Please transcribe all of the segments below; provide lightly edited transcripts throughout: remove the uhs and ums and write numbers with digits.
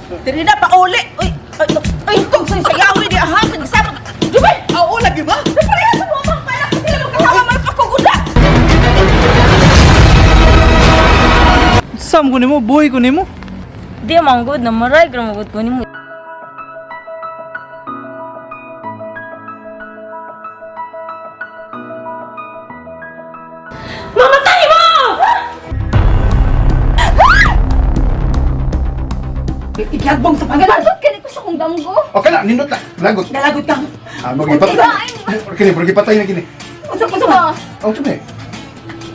Diri na pauli. Uy, ay, ay, kung sa sayawi di aha, kagisama. Jubin! Oo, lagi ba? Pareha sa mga mga pala kasi sila magkasama man pakuguda. Sam ko nimo, buhay ko nimo. Di man good na maray gud ko nimo. Mamatay mo! Ikiagbong sa pangalan. Lagot kani ko sa kong damgo. Okay na, nindot na. Lagot. Nalagot ka. Ah, magipatay. Kini, magipatay na kini. Unsa unsa ba? Oh, tumi.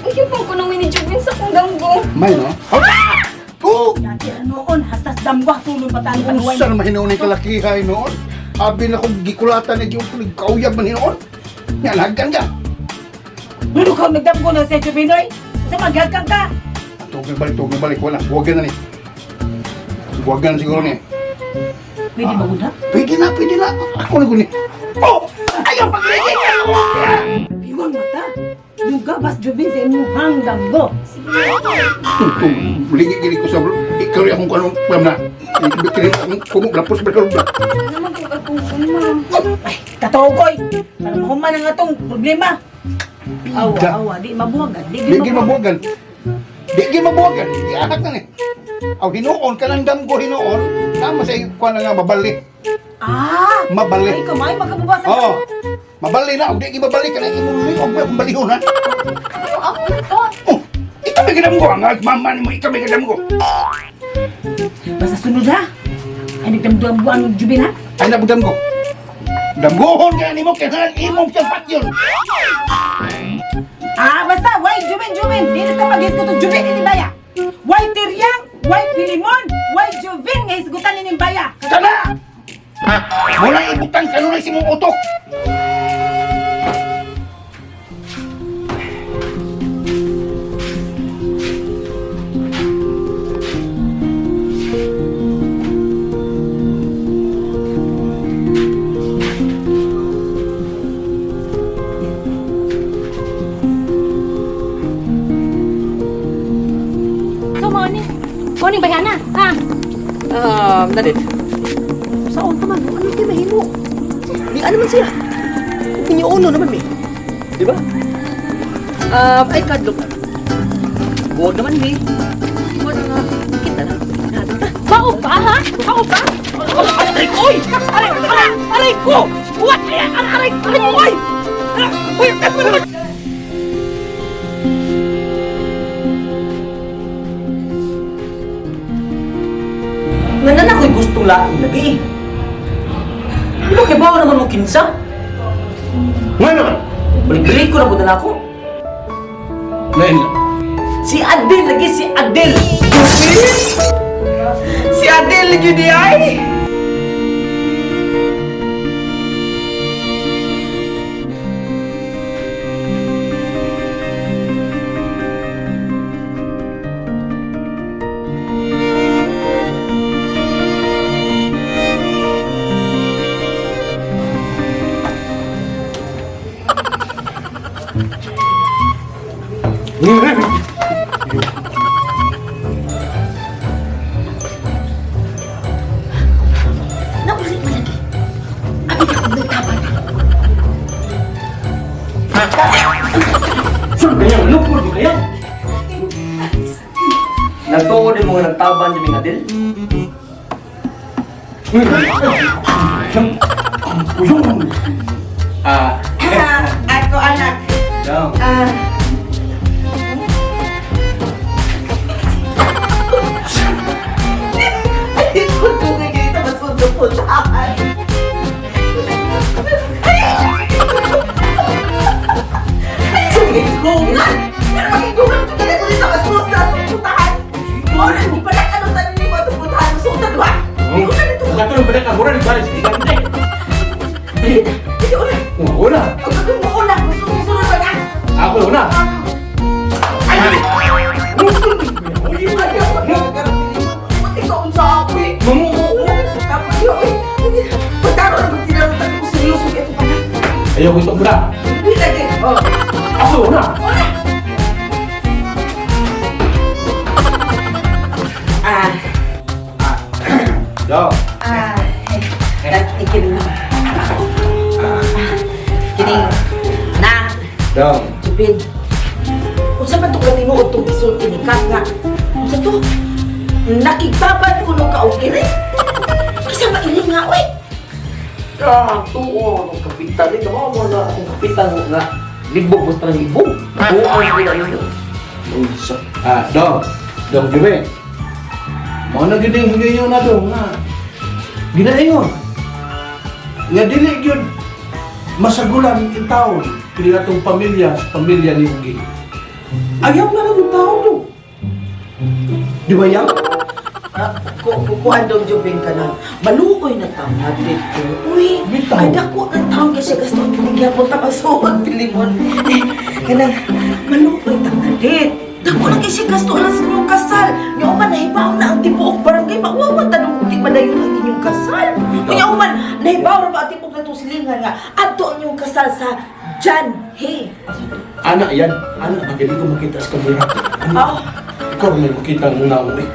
Uy, pang ko nang minijubin sa kong damgo. May no? Oh! Dati noon hastas damgo sulod pa tayo panuway. Unsa naman hinuon ni kalakihay noon? Abi na kong gikulatan na giyong kauyab man hinuon. Nga, laggan ka. Ano ka nagdamgo na sa Jubinoy? Unsa maghagkan ka? Tugay balik, tugay balik. Wala, buwagan na ni. Buwagan na siguro ni. Pwede ba gud ha? Pwede na, pwede na. Ako na guni. Oh! Ayaw pagligid ka! Biwang mata. Yung gabas Jubin sa imuhang damgo. Tungtong, ligi-gili ko sa... Ikaw rin akong kanong... Pam na. Ikaw rin akong kumok. Lapos ba ka? Naman ko katong ma'am. Ay, katugoy. Para mahuman ang atong problema. Awa, Da. awa, di mabuhagan. Di, Di gid mabuwagan. Di gid mabuwagan. Giahak na ni. Aw hinuon kanang damgo hinuon. Tama sa kuan na nga mabali. Ah! Mabali. Ay, kamay, magkabubasa Oo. Mabali na og di gid mabali kanang imong liog mo akong balihon ha. Ako na to. Oh, ikaw may gadamgo ang mama nimo ikaw may gadamgo. Basta sunod ha. Ay, nagdamduam-duam ng Jubin ha. Ay na damgo. Damgohon ka nimo kay halang imong siyang patyon. Ah, basta, why Jubin, Jubin? Dito ka mag-hisgot og Jubin ini baya. Why Tiryang, why Pilimon, why Jubin nga hisgutan ini baya. Kana! Muna ibutang kanunay si mong utok. So mo ni. Kuning bayana, ha? Dalit. Saan ka man? Ano kayo mahimo? Di ano man siya. Opinyono naman mi. Di ba? Ay kadlok. Huwag naman mi. Huwag na nga. Kita na. Natin ta. Bao pa ha? Bao pa? Aray ko! Oy! Aray! Aray! Aray ko! What? Aray! Aray! Aray ko! Oy! Uy! Ano naman? Nga na ako'y gustong laing lagi. Di ba kay bawa naman mo kinsa? Nga naman. Balik-balik ko na po na ako. Lain lang. Si Adel lagi, si Adel! Si Adel lagi di ay! Nauli pa lagi. Abi na akong nagtaban. Sure, ganyan, lupur di kaya. Nagtuo din mga nagtaban di mga Adel. Ah, Ako anak. down. Ah. Ay, kung kayo ito, masundot-puntahan. Sumigungan! Pero magigungan ko talaga ulit sa masunod sa atong putahan. Mora, di pala ano tanin mo atong putahan. Sutan ba? Di ko na nito. Katulong ba na kagura ni Paris? Di ka Hindi una. Una. Ang gagawin mo una. Musunod ba na? Ako una. Ay, ako Pati ka unsa ako eh. Tapos yun, eh. Pagkaro na magtinarutan ko seryoso ito pa na. Ayaw ko ito muna. Hindi lagi. Oh. Ako una. Una! Ah. Dong. Ah, kining kining na Dong. Jubin. Unsa man to ka tinuod tong gisulti ni Kat nga? Unsa to? Nakigbaban kuno ka og iri? Kisa maili nga oy. Ah, tuo akong kapitan. Ito mo na akong kapitan nga. Libog, basta ng libog. Tuo ang ginagawa. Unsa? Ah, dong. Dong Jubin. Mao na gid ang higayon na dong nga. Ginaingon. Nga dili gyud masagulan in taon kini atong pamilya sa pamilya ni Ugi. Ayaw na lang yung tao dong. Di ba yang? Ah, kuan dong Jubin ka na. Maluoy na taon na dito. Uy, Bitaw. ay dako na taon kasi gasto ang gyapon ta masuot Pilimon. Eh, kanang maluoy ta na dit. Dako na kasi gasto lang sa inyong kasal. Nya man nahibaw na ang tibuok barangay mauwawan ta dong di madayon ang inyong kasal. Nya man nahibaw ra ba ang tibuok natong silingan nga adto ang inyong kasal sa Jan Hey. Ana yan. Ana, magaling ko makita sa kamera. Ana, Oh. ikaw may makita ang naong eh.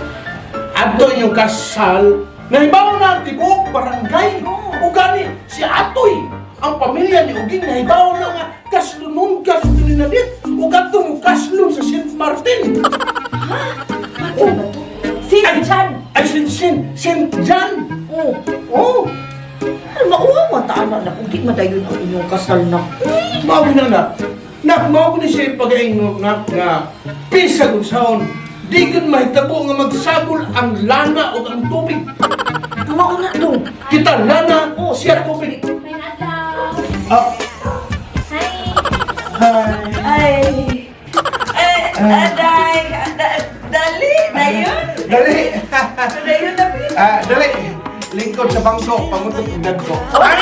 Adto inyong kasal, nahibaw na ang tibuok barangay. O gani, si Atoy, ang pamilya ni Uging nahibaw na nga kaslunon kaslunon na dit. O kadto mo kaslon sa St. Martin. Ano ba to? Si Jan. Ay, St. St. St. John. Oh. Oh, Ano mauwawan ta ana na kung di madayon ang inyong kasal na. mao na na. Nak, mao ni siya pag-aingno na nga pisa kung saon. Di gud mahitabo nga magsagol ang lana o ang tubig. Mao na dong. Kita lana, siya tubig. May adlaw. Ah, Hi. hi. Ay. Eh, aday. Dali, dayon. Dali. Dayon na pili. Ah, dali. Lingkod sa bangko, pangutot og dagko. Ah,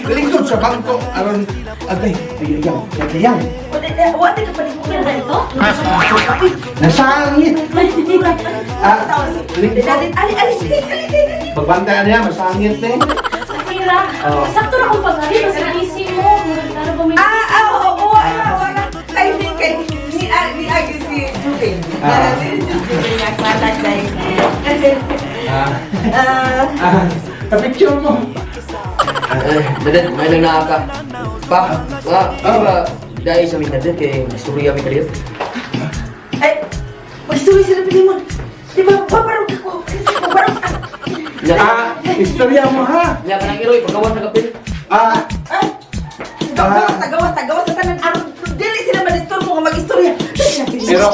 lingkod sa bangko aron agay, ayaw, ayaw. Wala ka pa rin Meron ito? Nasangit. Ah, lingkod. Ali, ali, ali, ali, ali. Pagbantay niya, masangit eh. Sakira. Oo. Sakto na akong pag-ari. Basta busy mo. Ano ba may... Ah, ah, oo, oo, ah, wala. Kay, kay, ni, ah, ni Agi si Jubin. Ah. Si Jubin niya, sana kay. Ah, Ah, ah, picture mo. Eh, dadan, may lang naaka. Pa, ma, di ba, dahil sa amin na din, kay istorya mi kalit. ay, magsuwi sila Pilimon. Di ba, babarog ako. Babarog ako. Nya, Ah, istorya mo ha. nya ka nang iroy, pagkawan sa kapil. Ah, Ay! Gawas na, gawas na, gawas na tanan. Aron, dili sila madisturbo nga mag-istorya. Dali na, Pilimon. Pero,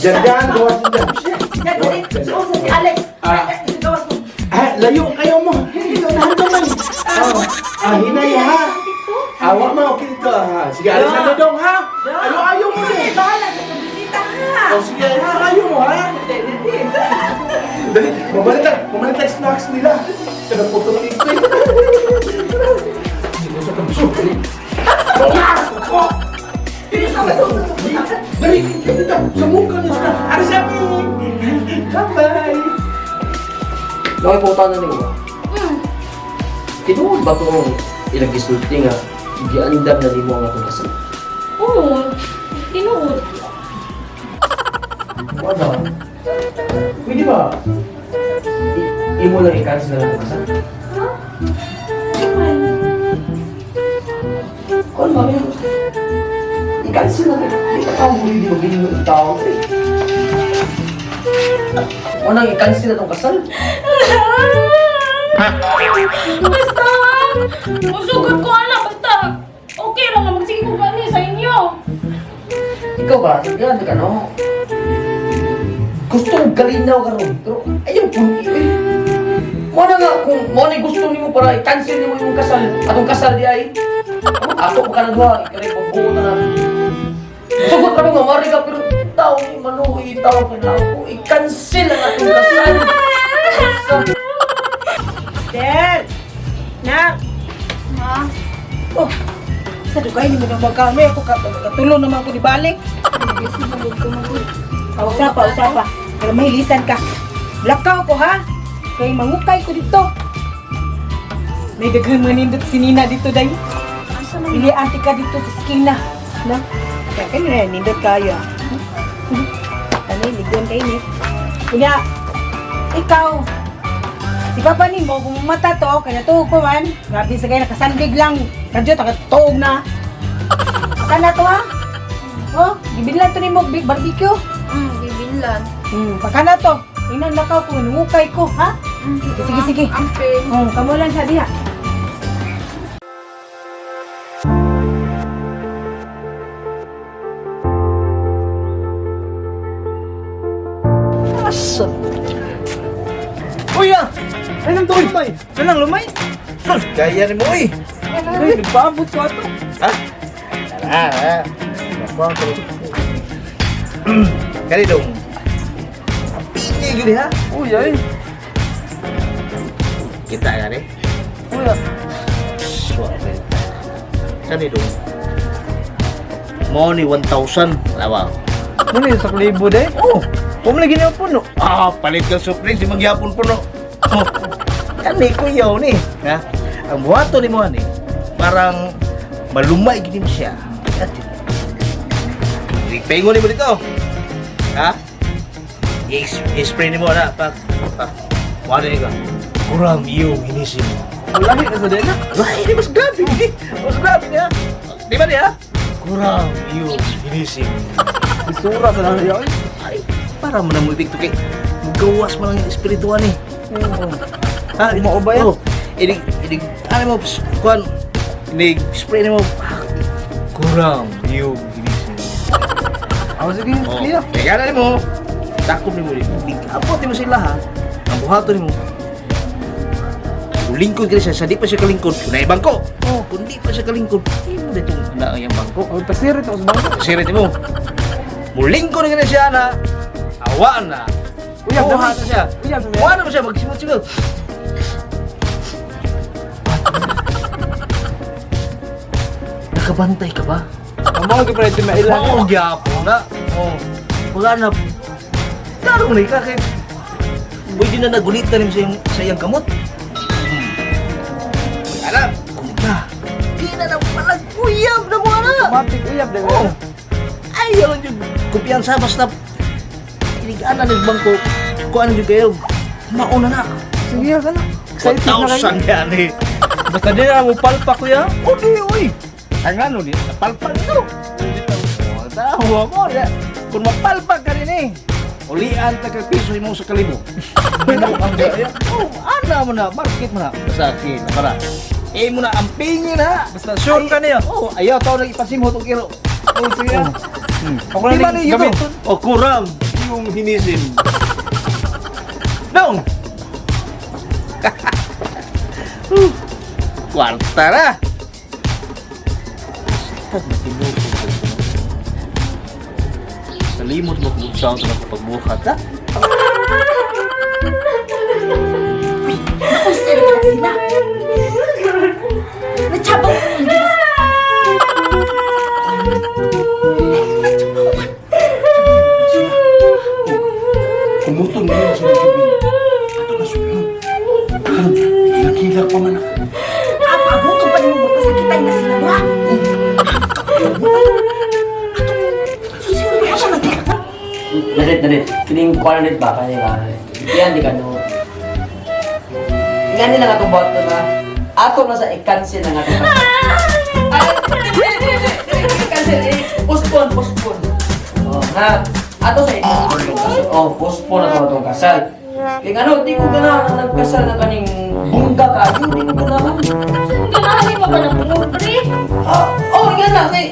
dyan dyan, gawas dyan. Yan, dali. Suosa si Alex. Ah. Ay, gawas mo. Ah, layo kayo mo. Unahan naman. Oh, ah, hinay ha. Awa mo, okay dito ha. Sige, alis na to, dong ha. Ayo, ayaw mo Ay, din. bahala sa pagbisita, ha? Oh, sige, ha, ayaw mo ha. Dali, dali. Dali, mamalitan, mamalitan snacks nila. Pero puto dito eh. Dali, dito, sa mukha niya sila. Alis na. Bye-bye. Nakay po na niyo ba? Hmm. Tinuod ba itong ilang gisulti nga, giandam na nimo ang atong kasal? Oo. Tinuod. Wala. Pwede ba? Imo lang i-cancel na lang itong kasal. Ha? Ano? Kung ano ba i-cancel na lang. Hindi ka tao muli, di ba ganyan yung tao? Unang i-cancel na itong kasal. Basta! Musugot ko anak, basta! Okay lang nga, magsige ko gani sa inyo. Ikaw ba? Grabe ka, no? Gusto kong galinaw ka ron. Pero ayaw po. Eh. Mo na nga, kung mo na gusto nimo para i-cancel nimo yung kasal, atong kasal di ay. Ato pa ka na duha, ikaw pagbuo na na. Sugot kami nga, mari ka, pero tao ni Manuhi, tao ka na ako. I-cancel ang atong kasal. Sa Del! Nak! Ma, Oh, sa dugay ni mo na magkami. Ako katulong naman ko ni balik. busy na ko mag Pausa pa, usa pa. Pero mahilisan ka. Lakaw ko ha. Kay mangukay ko dito. May daghang manindot si Nina dito day. Asa man? Pili ante ka dito sa skina. Na? Kaya kayo na nindot kayo. Ah. Ano, ligon kayo ni. Kunya, ikaw, Papa nimo kung mata to kaya tuog ko man. Grabe sa kay nakasandig lang. Radyo ta tuog na. Kana to ha? Oh, gibilhan to nimo big barbecue. Bibilan. Pakana to. Inan lakaw ko, nungukay ko, ha? Sige, sige. Amping. Oh, kamo lang sa diha. Asa? Uy ah! Ay, nang tuloy lumay! Kanang lumay? Kaya ni mo eh! Ay, nagpaabot ko ato. Ha? Tara, ha? Nakuha ko. Kani dong. Pili yun ha? Uy, ay. Kita ka ni? Uy, ah. Suwerte. Kani dong. Mo ni 1,000. Lawa. Muna yung saklibo day. Oh! Huwag mo lagi niya puno. Ah, palit ka soft drinks, di magyapon puno. Oh. Kani ko yaw ni. Ha? Ang buhato ni mo ani, parang malumay gid mo siya. Ipengo ni mo dito. Ha? I-spray ni mo na pak pak. Wala ni ka. Kurang iyong hinisim. Lahi na sa day na. Ay, di mas grabe. Mas grabe niya. Di ba niya? Kurang iyong hinisim. Isura sa lang niya. Ay, para mo na mo epekto kay mugawas man ang espirituan ni. Ha, Mao ba yan? Oh, inig, inig, ano mo, kuan, inig, spray na mo, ah, kurang yung ginising. Oh, sige, Oh, sige. kaya na mo, takop ni mo rin. Abot ni mo sila ha, ang buhato ni mo. Kung lingkod ka siya, sa di pa siya kalingkod, kung na bangko. Oh, kung di pa siya kalingkod, di mo na itong na ang iyang bangko. Oh, pasirit ako sa bangko. Sirit mo. Mulingkod na siya na, awaan na. Uyab Kuha naman. na siya. Uyab naman. Kuha na mo siya, magsimot-simot. Nakabantay ka ba? Ang mga kapatid ito mailan. Oo, gyapon na. Oo. Wala na. Lalo mo na ika kay... Pwede na nagulitan rin sa iyang kamot. Alam, kung ka, di na na palaguyab na mo na. Automatic uyab day. Oo. Ay, yun yung kumpiyansa basta inigaan ng bangko. Kung ano yung kayo, mauna na. Sige, kana. Excited na kayo. 1,000 yan eh. Basta di na mo palpak kuya. O di, uy. Ang ano ni, napalpag ito. O, tawa mo. ya. Kung mapalpag ka rin eh. Ulian ta kag piso imo sa kalibo. Oh, ana mo na, market mo na. Basta akin, para. Eh mo na ang pingin ha. Basta sure ka niya. Oh, ayaw tao nang ipasimhot og kilo. Oh, sige. Ako Di na ba lang ni gamiton. O kurang yung hinisim. Dong. Kwarta na. Basta matinuod ko. Salimot mo kung saan sa pagbuhat ha. Naunsa na sila. Natsabang ko ang Diyos. Kumutong na yun sa mga Ato na suyo. Hilak-hilak pa man ako. Abuto pa nimo magpasakitay na sila ba? Susunod mo siya nagkita. Nalit, nalit. Kining kuha nalit ba? Kaya ba? Yan, di ka no. Nga nila nga itong bottle na ato na sa i-cancel na nga itong kasal. Ay, hindi, hindi, hindi, hindi, i-cancel eh. Postpone, postpone. Oh, ha? Ato sa i-postpone itong kasal. Oh, postpone na ito itong kasal. Kaya nga no, di ko ganahan na nagkasal na kaning bungga ka. Di ko ganahan. Ganahan mo ba ng pobre? Ah, oh, nga na, kay...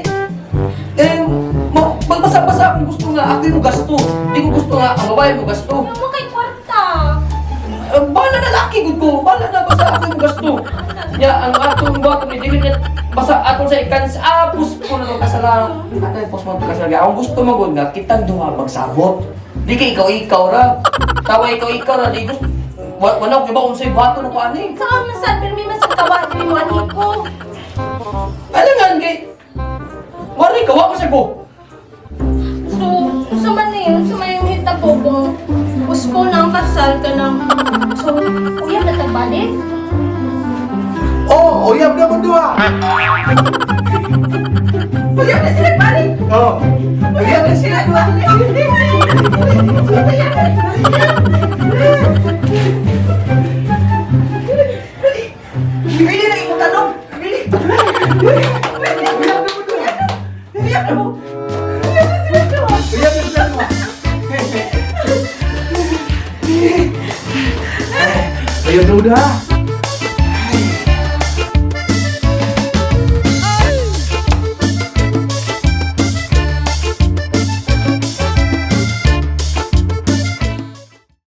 Eh, magbasa-basa akong gusto nga, ako yung gasto. Di ko gusto nga, ang babae mo gasto. Ano mo kay kwarta? Eh, bahala na laki gud ko, bahala na basta ako yung gasto. Ya, ang atong bato ni dili na basta atong sa ikans ah postpone na itong kasala. Ato yung postpone itong kasala. Ang gusto mo gud nga kitang duha magsabot. Di kay ikaw ikaw ra. Tawa ikaw ikaw ra di gusto. Wala ko ba unsay bato na ko ani. Saan man sad pero may mas kawa ni mo ani ko. Alangan kay Wari ka wa pa siya ko. So, unsa man ni, unsa man yung hitabo kung postpone na ang kasal ka ng so, uyab na tagbalik? Oh, uyab na mo duha. Uyab na sila balik. Oh. Uyab na sila balik. Uyab na mo. Uyab na sila duha. Uyab na sila duha. Ayaw duda.